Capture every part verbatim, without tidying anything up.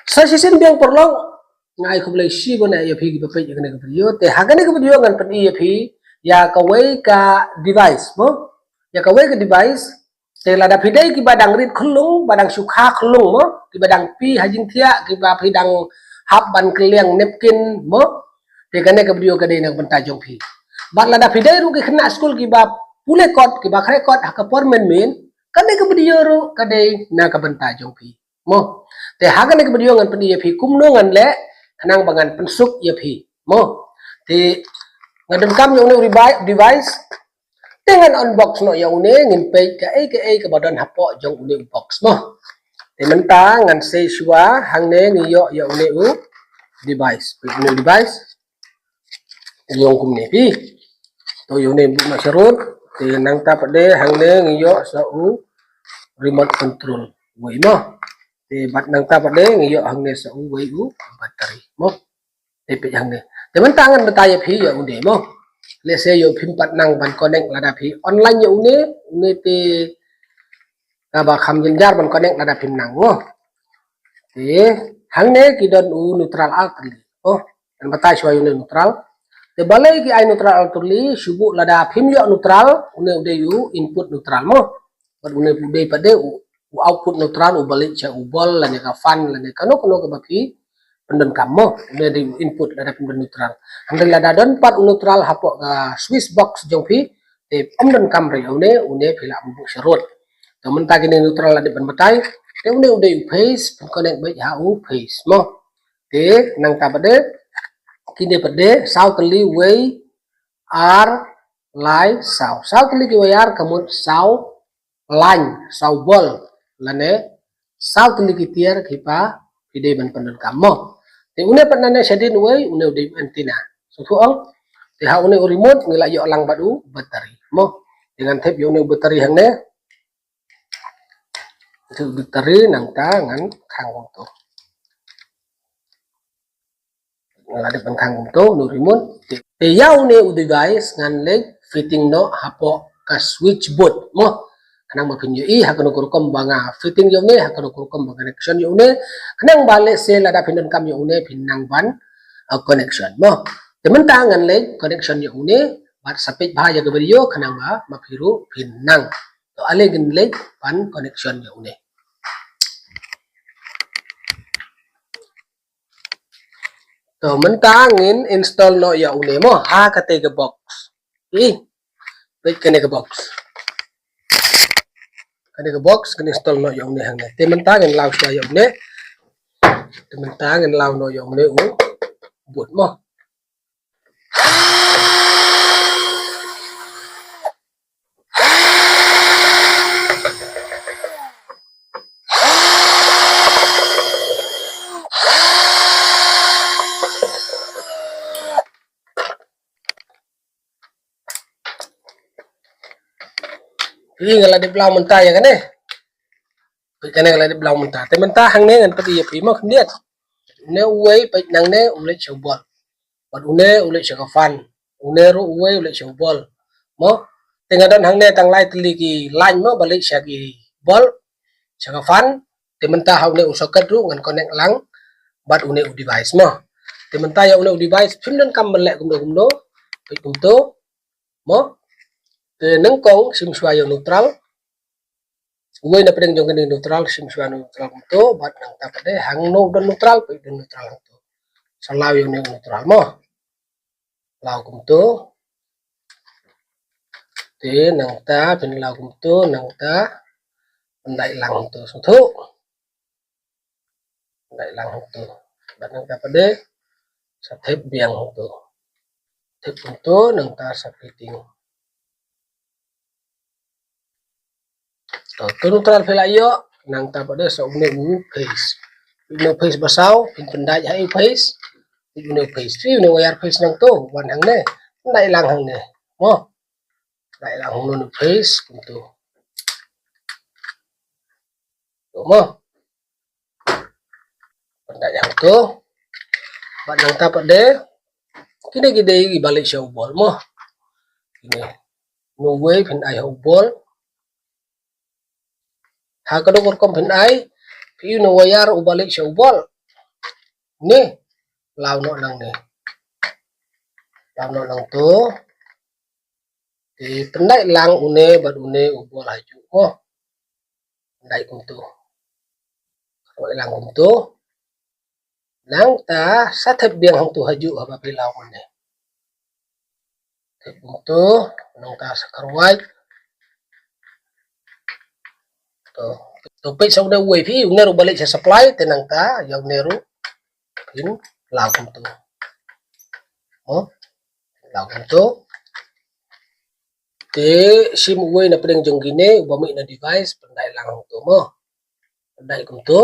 Sa shisien biang paralok, nga ai khublei shibun ïa phi kiba peit ïa kane ka video. Te ha kane ka video ngan pyni ïa phi ïa kawei ka device mo. Ïa kawei ka device. Te lada phi dei kiba dang rit khunlung, ba dang shu kha khunlung mo, kiba dang pie ha jingthiah, kiba phi dang hap ban kylliang napkin mo. Te kane ka video ka dei na ka bynta jong phi. Bad lada phi dei ruh ki khynnah skul kiba pule kot, kiba khreh kot ha ka por mynmiet, kane ka video ruh ka dei na ka bynta jong phi mo. Te ha kane ka video ngan pyni ïa phi kumno ngan leh khnang ba ngan pynsuk ïa phi mo. Te nga donkam ïa une u devi-, device. Te ngan unbox noh ïa une, ngin peit kaei kaei kaba don hapoh jong une u box mo. Te mynta ngan sei shuwa hangne ngi ïoh ïa une u device. Peit une u device. Ïong kumne phi. To ïa une buh noh sharud. Te nangta pat de hangne ngi ïoh sa u remote control wei mo. Te bad nangta pat de ngi ïoh hangne sa u wei u battery mo. Te peit hangne. Te mynta ngan batai ïa phi ïa une mo. Lehse ïa phim pat nang ban connect lada phi online ïa une, une te kaba kham jynjar ban connect lada phim nang mo. Te hangne ki don u neutral artylli. Oh, ngan batai shuwa ïa une neutral. Te balei ki ai neutral artylli, shu buh lada phim ïoh neutral, une u dei u input neutral mo. Bad une u dei pat de u, u output neutral uba leit sha u bulb lane ka fan lane kano kano kaba phi pyndonkam mo. Une dei u input lada phi don neutral. Hynrei lada don pat u neutral hapoh ka switch box jong phi, te ym donkam re une, une phi lah ban buh sharud. Te mynta kine neutral la dep ban batai. Te une u dei u phase, phin connect beit ha u phase mo. Te nangta pat de, kine pat de saw tylli wei ar lai saw. Saw tylli ki wei ar ka mut saw line, saw bulb lane saw tylli ki tiar kiba phi dei ban pyndonkam mo. Te une pat nangne shadien wei, une u dei u antenna. Sngewthuh ong. Te ha une u remote ngi la ïoh lang bad u battery mo. Te ngan thep ïa une u battery hangne. Te u battery nangta ngan khang kumto. Nga la dep ban khang kumto, une u remote. Te, te ïa une u device ngan leit fitting noh hapoh ka switch board mo. Khnang ba phin ïohi ha kano ka rukom ba nga fitting ïa une, ha kano ka rukom ba connection ïa une. Khnang ba lehse lada phin donkam ïa une phin nang ban, uh, connection mo. Te mynta ngan leit connection ïa une, bad sa peit bha ïa ka video khnang ba ma phi ruh phin nang. To ale ngin leit ban connection ïa une. To mynta ngin install noh ïa une mo ha kata ka box. Ih, peit kane ka box. Kane ka box ngin install noh ïa une hangne. Te mynta ngin law shuwa ïa une. Te mynta ngin law noh ïa une u board mo. Ih, nga la dep law mynta ïa kane. Peit kane nga la dep law mynta. Te mynta hangne ngan peit ïa phi mo khyndiat. Une uwei peit nangne u leit sha u bulb. Bad une u leit sha ka fan. Une ruh uwei u leit sha u bulb. Mo. Te nga don hangne tang lai tylli ki line mo ba leit sha ki bulb, sha ka fan. Te mynta ha une u socket ruh ngan connect lang bad une u device mo. Te mynta ïa une u device phim donkam ban leh kumno kumno. Peit kumto mo. Te nyngkong shim shuwa ïa u neutral. Uwei na pdeng jong kane neutral, shim shuwa neutral kumto, bad nangta pat de hangno don neutral, peit don neutral hangto. Sa law ïa une neutral mo. Law kumto. Te nangta phin law kumto, nangta pyndait lang hangto. Sngewthuh. Pyndait lang hangto. Bad nangta pat de sa thep biang hangto. Thep kumto, nangta sa fitting. To, to neutral phi la ïoh, nangta pat de sa une u phase. Une u phase ba saw, phin pyndait ha u phase. Une u phase, phi une wire phase nangto, wan hangne. Pyndait lang hangne. Mo. Pyndait lang hangne u phase kumto. To mo. Pyndait hangto. Bad nangta pat de kine ki dei kiba leit sha u bulb mo. Kine. Une uwei phin ai ha u bulb. Ha kano ka rukom phin ai, phi ïoh une u wire uba leit sha u bulb. ne, law noh nangne. Law noh nangto. Te pyndait lang une bad une u bol hajuh mo. Pyndait kumto. Kyrwai lang kumto. Nangta sa thep biang hangto hajuh haba phi law une. Thep kumto, nangta sa kyrwai. To, to peit sa une uwei phi, une ruh ba leit sha supply, te nangta ïa une ruh phin law kumto. Mo, law kumto. Te shim uwei na pdeng jong kine, uba mih na device, pyndait lang hangto mo. Pyndait kumto.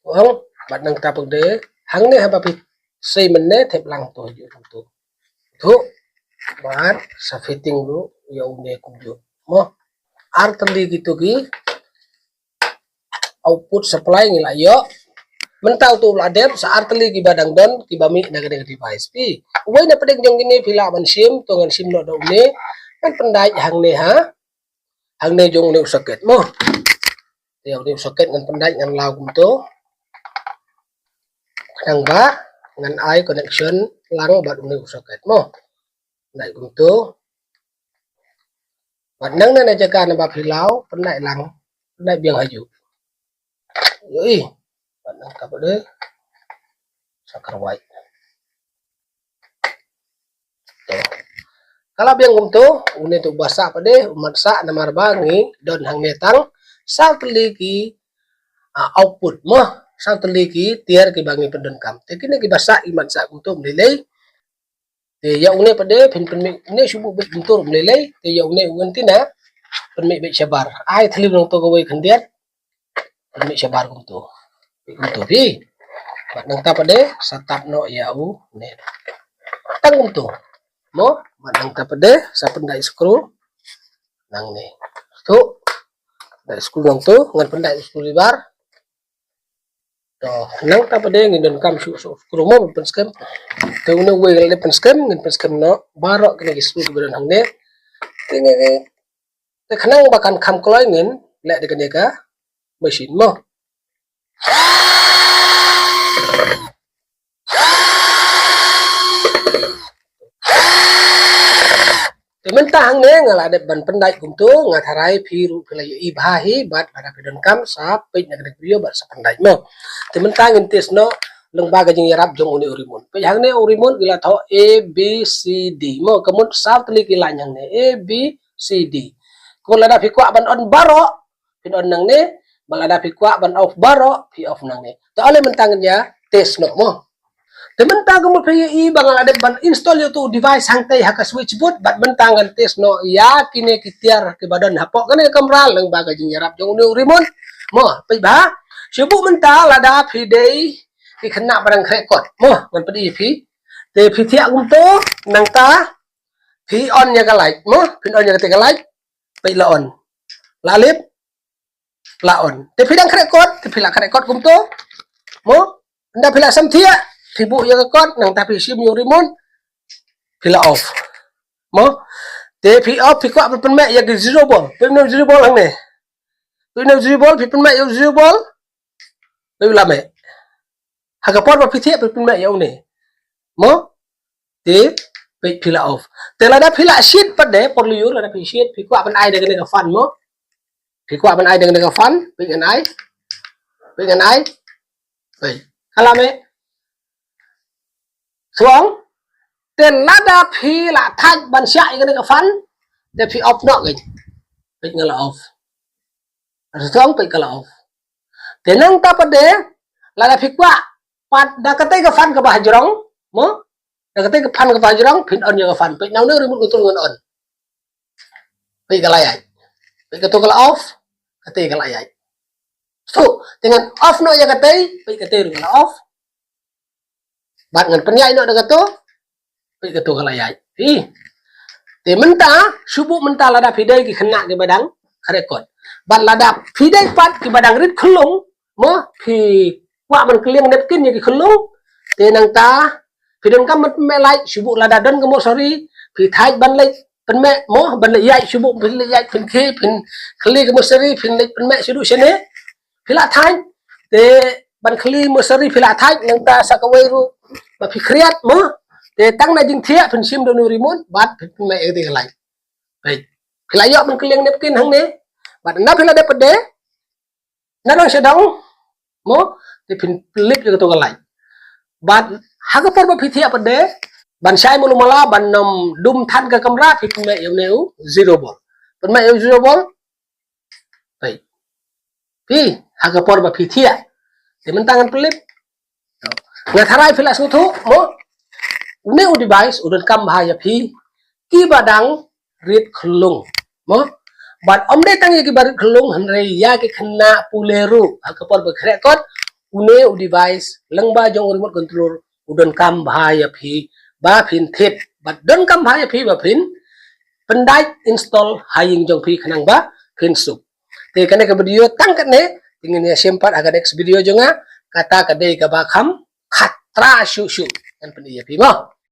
Ong, bad nangta pat de, hangne haba phi sei mynne, thep lang to hajuh kumto. To, bad sa fitting ruh ïa une kumjuh mo. Ar tylli kito ki output supply ngi la ïoh. Mynta uto u la dep, sa ar tylli kiba dang don kiba mih na kane ka device phi. Uwei na pdeng jong kine phi lah ban shim, to ngan shim noh da une. Ngan pyndait hangne ha. Hangne jong une u socket mo. Te une u socket ngan pyndait ngan law kumto. Khnang ba ngan ai connection lang bad une u socket mo. Pyndait kumto. Bad nangne na jaka naba phi law, pyndait lang, pyndait biang hajuh. Ïohi. Bad nangta pat de sa kyrwai. To. Ka la biang kumto, une to uba sah pat de, u mat sah namar ba ngi don hangne tang saw tylli ki, ah, output mo, saw tylli ki tiar kiba ngi pyndonkam. Te kine kiba sah ki mat sah kumto ym lei lei. Te ïa une pat de phin pynmih, une shu buh beit kumto ym lei lei. Te ïa une u antenna pynmih beit shabar. Ai thliew nangto kawei khyndiat. Pynmih shabar kumto. Kumto phi. Bad nangta pat de sa tap noh ïa une. Tang kumto. Mo, bad nangta pat de sa pyndait screw nangne. To. Pyndait screw nangto, ngan pyndait screw lever. To, nangta pat de ngin donkam shuh shuh screw mo ban pynskhem. Te une uwei la dep pynskhem, ngin pynskhem noh baroh kine ki screw kiba don hangne. Te ngi, te khnang ba kan kham kloi ngin leh da kane ka machine mo. Te mynta hangne nga la dep ban pyndait kumto, nga tharai phi ruh phi la ïohi bha hi, bad lada phi donkam sa peit na kane ka video bad sa pyndait mo. Te mynta ngin test noh lyngba ka jingïarap jong une u remote. Peit hangne u remote ki la thoh A B C D mo, ka mut saw tylli ki line hangne A B C D. Ka mut lada phi kwah ban on baroh phin on nangne, bad lada phi kwah ban off baroh phi off nangne. Te ale mynta ngin ïa test noh mo. Te mynta ka mut phi ïohi ba nga la dep ban install ïa uto u device hangtei ha ka switchboard, bad mynta ngan test noh ïa kine ki tiar kiba don hapoh kane ka kamra lyngba ka jingïarap jong une u remote. Mo, peit bha. Shu buh mynta lada phi dei ki khynnah ba dang khreh kot. Mo, ngan pyni ïa phi. Te phi thiah kumto, nangta phi on ïa ka light. Mo, phin on ïa kata ka light. Peit la on. La lip. La on. Te phi dang khreh kot, te phi la khreh kot kumto. Mo, ynda phi la sam thiah, phi buh ïa ka kot, nangta phi shim ïa u remote, phi la off. Mo, te phi off, phi kwah ban pynmeh ïa ka zero volt. Pynmeh zero volt hangne. Pynmeh zero volt, phi pynmeh ïa u zero volt. Phi la meh. Ha ka por ba phi thiah phi pynmeh ïa une. Mo, te peit phi la off. Te lada phi la shit pat de, por lyiur lada phi shit, phi kwah ban ai da kane ka fan mo. Phi kwah ban ai da kane ka fan, peit ngan ai. Peit ngan ai. Peit. Ka la meh. Shuh. Te lada phi la thait ban shah ïa kane ka fan, te phi off noh kein. Peit nga la off. Shuh, peit ka la off. Te nangta pat de, lada phi kwah pat da katei ka fan kaba hajrong, mo? Da katei ka fan kaba hajrong, phin on ïa ka fan. Peit na une u remote control ngan on. Peit ka la ïaid. Peit kato ka la off, katei ka la ïaid. Shuh, te ngan off noh ïa katei, peit katei ruh ka la off. Bad ngan pynïaid noh da kato, peit kato ka la ïaid. Ih. Te mynta, shu buh mynta lada phi dei ki khynnah kiba dang khreh kot. Bad lada phi dei pat kiba dang rit khyllung, mo, phi kwah ban kylliang napkin ïa ki khyllung. Te nangta phi donkam ban pynmeh light, shu buh lada don ka mosari, phi thait ban leit pynmeh mo, ban leit ïaid, shu buh phin leit ïaid, phin khie, phin khie ka mosari, phin leit pynmeh shaduh shane. Phi la thait. Te ban khli mo, sorry, phi la thait nangta sa kawei ruh ba phi khriat mo. Te tang na jingthiah phin shim da u remote bad phin pynmih ïa ka light. Phi la ïoh ban kylleng napkin hangne. Bad na phi la dep pat de, na dang sha dang mo, te phin pynlip ïa kato ka light. Bad ha ka por ba phi thiah pat de, ban shai malu mala, ban nym dum than ka kamra, phi pynmih ïa une u zero bulb. Pynmih ïa u zero bulb. Phi, ha ka por ba phi thiah, te mynta ngan pynlip. Nga tharai phi la sngewthuh mo. Une u device u donkam bha ïa phi kiba dang rit khyllung mo. Bad ym dei tang ïa kiba rit khyllung, hynrei ïa ki khynnah pule ruh, ha ka por ba khreh kot, une u device lyngba jong u remote control u donkam bha ïa phi ba phin thied, bad donkam bha ïa phi ba phin pyndait install ha ïing jong phi khnang ba phin suk. Te kane ka video tang katne, te ngin ïa shim pat ha ka next video jong nga, kata ka dei kaba kham khatra shuh shuh. Ngan pyni ïa phi mo.